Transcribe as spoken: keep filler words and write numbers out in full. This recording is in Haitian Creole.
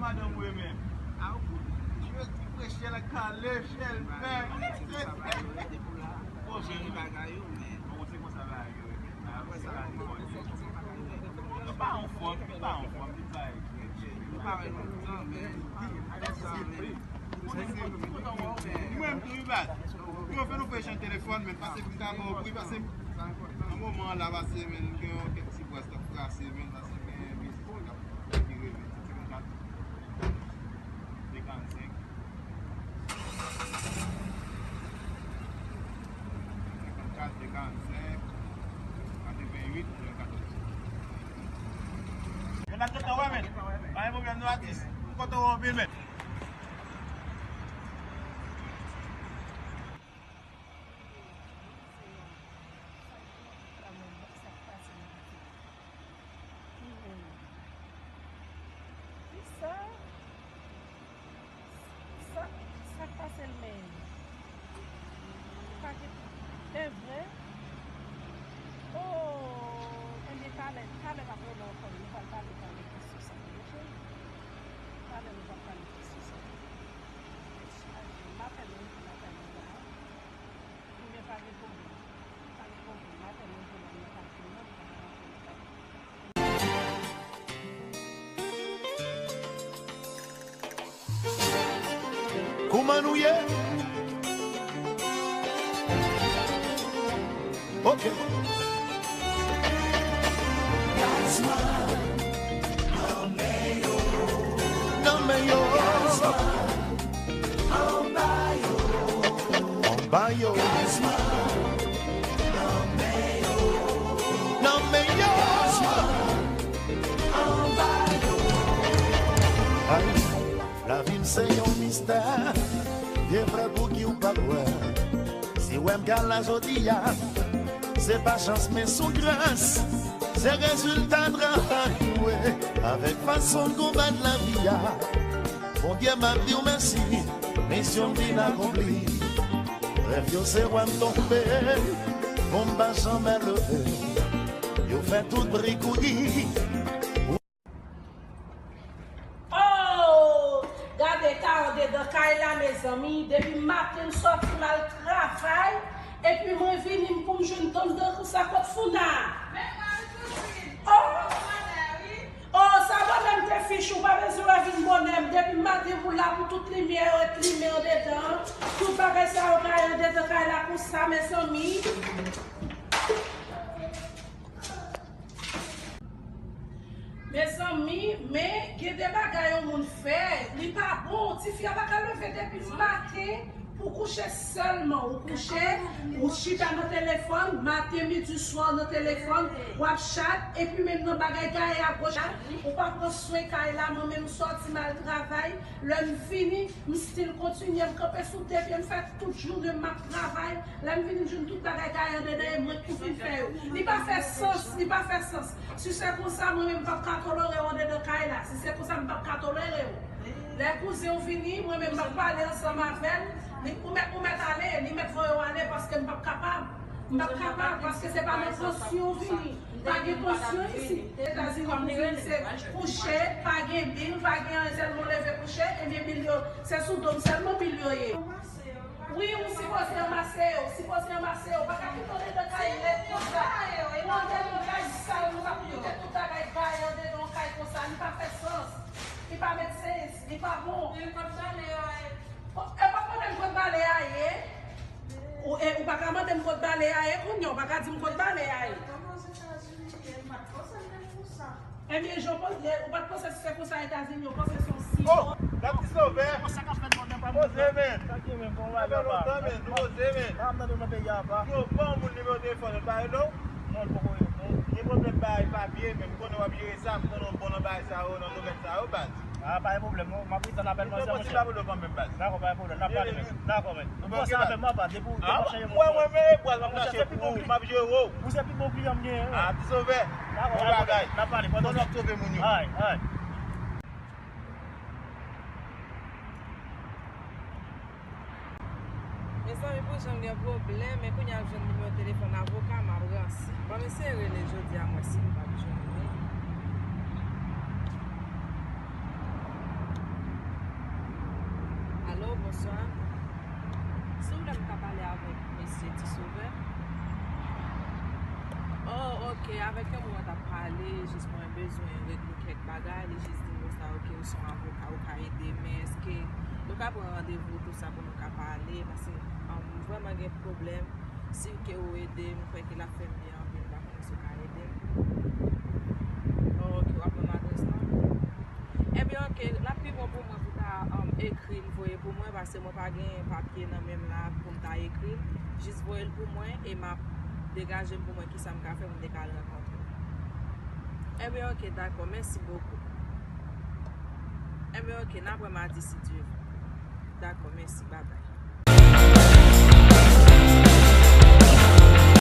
Madanm ou ye menm. Jezi, frè, syèl kale, syèl fè. Bon, se bagay yo, men. Bon, se konsa bagay yo ye. Apre sa, nou pa yon fòm, nou pa yon fòm, nou pa yon fòm. Nou pa wè lontan, men. Mwen menm tou, wi, baz. Yo fè nou fè echanj telefòn, men pase pou m ta ba w pri, pase nan moman an la, pase, men, gen yon kèk ti bwaz k ap krase, men, pase gen yon biznis k ap vire, men, se senkannkat, de karannsenk. Senkannkat, de karannsenk, katrevenn uit, de katòz. Yo, n ap gentan wè, men. Pa gen pwoblèm, non, atis. M kontan wè w anpil, men. Kisa? Sa, sa k pase l menm? Pa gen, e vre? Oh, ebyen, talè, talè m ap rele w ankò, nou pral pale talè plis sou sa, oke? Talè nou pral pale plis sou sa. Tèt chaje, m ap fè menm pou m ap fè menm la. Ebyen, pa gen pwoblèm. Pa gen pwoblèm, m ap fè menm pou m ap fè menm la. Kouman nou ye? Ok. Nan men yo. Anba yo. Nan men yo. Ay, lavi m se yon mistè. Vye frè, pouki w pa kwè? Si w wè m ka la jodi a, se pa chans, men sou gras. Se rezilta travay mwen, avèk fason m konbat lavi a. Bondye, m ap di w mèsi, misyon m vin akonpli. Rèv yo se wè m tonbe, pou m pa janmen leve. Yo fè tout bri kouri. Oh! Gade ka andedan kay la, mezanmi. Depi maten, m sòti m al travay, epi mwen vini m pou m jwenn danm dan konsa kot Founa. Oh! Oh, sa bonè m te fich ou, pa bezwen wè vin bonè m. Depi maten pou la, pou tout limyè yo ret limen andedan. Tout bagay sa yo kay andedan kay la konsa, mezanmi. Mezanmi, men gen de bagay yon moun fè, li pa bon. Tifi a pa ka leve depi maten pou kouche sèlman. Ou kouche, ou chita nan telefòn, maten, midi, swa nan telefòn, w ap chat, epi menm nan bagay gaye a goch la, ou pa pran swen kay la. Mwen menm m sòti m al travay, lè m vini, m still kontinye, m kanpe sou de pye, m fè tout jounen m ap travay. Lè m vini, m jwenn tout bagay gaye andedan e mwen ki pou fin fè yo. Li pa fè sans, li pa fè sans. Si se konsa, mwen menm m p ap ka tolere w andedan kay la. Si se konsa, m p ap ka tolere w. Lè kouzen w vini, mwen menm m ap pale ansanm avè l. Li, ou mèt, ou mèt ale, li mèt voye w ale paske m p ap kapab. M p ap kapab paske se pa nan pansyon w vini. Pa gen pansyon isit. Etazini, kouzen, se kouche, pa gen bil, pa gen anyen, sèlman w leve kouche, ebyen bil yo, se sou do m sèlman bil yo ye. Wi, ou sipoze ranmase yo, sipoze ranmase yo. Ou pa ka kite andedan kay lèd konsa. Ou andedan kay sal, nou pa kite tout bagay gaye andedan yon kay konsa. Li pa fè sans. Li pa make sense. Li pa bon. E kot bale a ye? Ou, e pa konnen m kot bale a ye? Ou, e, ou pa ka mande m kot bale a ye kounye a, ou pa ka di m kot bale a ye. Ebyen, jan w panse, ou pa t panse se konsa Etazini, ou panse se yon si. Oh, Gad Ti Sovè. Poze, men. Sa fè lontan, men. Nou poze, men. Yo, ban yon moun nimewo telefòn, pa rele w? Non, l poko reponn. Gen pwoblèm bagay papye, men m konnen w ap jere sa, m konnen w bon nan bagay sa yo, nan domèn sa yo, baz. Ah, pa gen pwoblèm, non. M ap tann apèl manzè, monchè. Dakò, pa gen pwoblèm, n ap pale, men. Dakò, men. Ou panse avè m, apa, depi w depanche yon moun. Mwen, mwen, men, bwaz, m ap mache pou ou, m ap jere w. Ou se pi bon kliyan m genyen. Ah, Ti Sovè. Dakò, bon bagay. N ap pale, pandan n ap sove moun yo. Ay, ay. Mezanmi, pou jan m gen pwoblèm, men kounye a m jwenn nimewo telefòn avoka m, ap ranse. Ban m eseye rele jodi a, m wè si m p ap jwenn li. Avèk mesye Ti Sovè. Oh, ok, avèk yon moun mwen t ap pale, jis mwen bezwen regle kèk bagay, li jis di m konsa, ok, ou se yon avoka, ou ka ede m, men èske nou ka pran randevou, tou sa, pou nou ka pale, paske, um, m vrèman gen pwoblèm, si ke ou ede m, m kwè ke l ap fè m byen anpil, m pa konnen si ou ka ede m. Oh, ok, w ap ban m adrès lan? Ebyen, ok, l ap pi bon pou mwen pou ta, um, ekri l, voye pou mwen, paske mwen pa gen papye nan men m la pou m ta ekri l. Jis voye l pou mwen e m ap degaje m pou mwen kisa m ka fè pou m te ka al rankontre l. Ebyen, ok, dakò, mèsi bokou. Ebyen, ok, n ap wè madi si Dye vle. Dakò, mèsi, babay.